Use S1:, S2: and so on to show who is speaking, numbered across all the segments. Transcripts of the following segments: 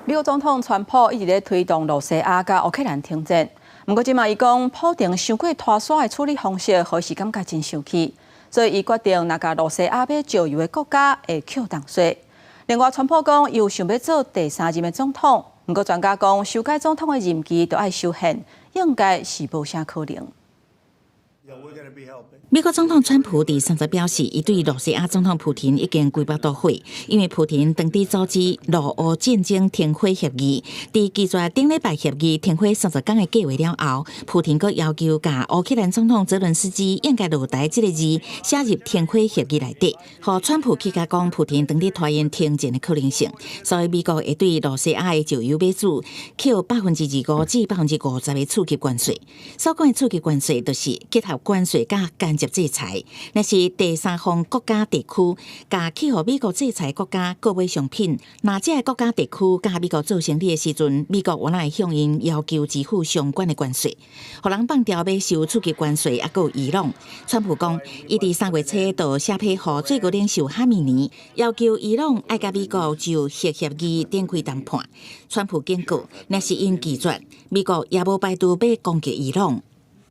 S1: 美國總統川普一直咧推動露西亞佮烏克蘭停戰，毋過這馬伊講普丁傷過拖捾的處理方式，予伊是感覺真生氣，所以伊決定若共露西亞買石油的國家會扣重稅。另外，川普講伊有想欲做第三任的總統，毋過專家講修改總統的任期著愛修憲，應該是無啥可能。
S2: 美國總統川普佇30表示，伊對露西亞總統普廷已經規腹肚火，因為普廷當佇阻止露烏戰爭停火協議，佇拒絕頂禮拜協議停火30工的計劃了後，普廷閣要求共烏克蘭總統澤倫斯基應該落台這个字寫入停火協議內底，予川普氣甲講普廷當佇拖延停戰的可能性，所以美國會對露西亞的石油買主扣25%至50%的次級關稅。所講的次級關稅，就是結合關稅佮間接制裁，若是第三方國家地區共去予美國制裁國家購買商品，若這个國家地區佮美國做生理的時陣，美國猶會向𪜶要求支付相關的關稅。予人放調欲受次級關稅，猶閣有伊朗。川普講，伊佇3月初就寫批予最高領袖哈米尼，要求伊朗愛佮美國就核協議展開談判。川普警告，若是𪜶拒絕，美國也無排除欲攻擊伊朗。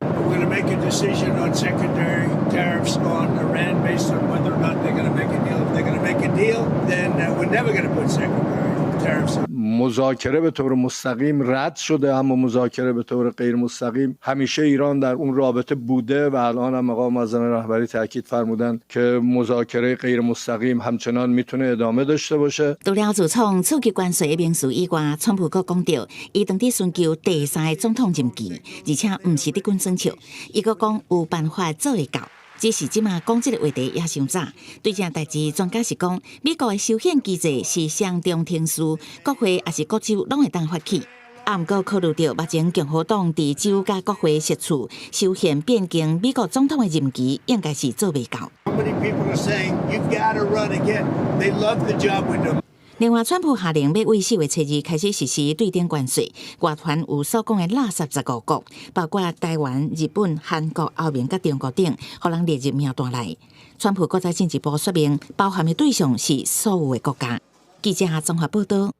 S3: We're going to make a decision on secondary tariffs on Iran based on whether or not they're going to make a deal. If they're going to make a deal, then we're never going to put secondary tariffs on.
S4: مذاکره به طور مستقیم رد شده، اما مذاکره به طور غیر مستقیم همیشه ایران در اون رابطه بوده و الان هم مقام معظم رهبری تاکید فرمودن که مذاکره غیر مستقیم همچنان میتونه ادامه داشته باشه。
S2: 除了自創次級關稅的名詞以外，川普閣講著，伊當佇尋求第三个總統任期，而且毋是佇滾耍笑。伊閣講有辦法做會到。只是這馬講這个話題也傷早。對這代誌，專家是講，美國的修憲機制是雙重程序，國會抑是各州攏會當發起。啊，毋過考慮著目前共和黨佇州佮國會席次修憲變更美國總統的任期，應該是做袂到。
S3: How many people are saying you've got to run again? They love the job we're doing.
S2: 另外，川普下令欲為4月初2開始實施對等關稅，外團有所講的垃圾15國，包括台灣、日本、韓國、歐盟佮中國等，予人列入名單內。川普閣再進一步說明，包含的對象是所有的國家。記者綜合報道。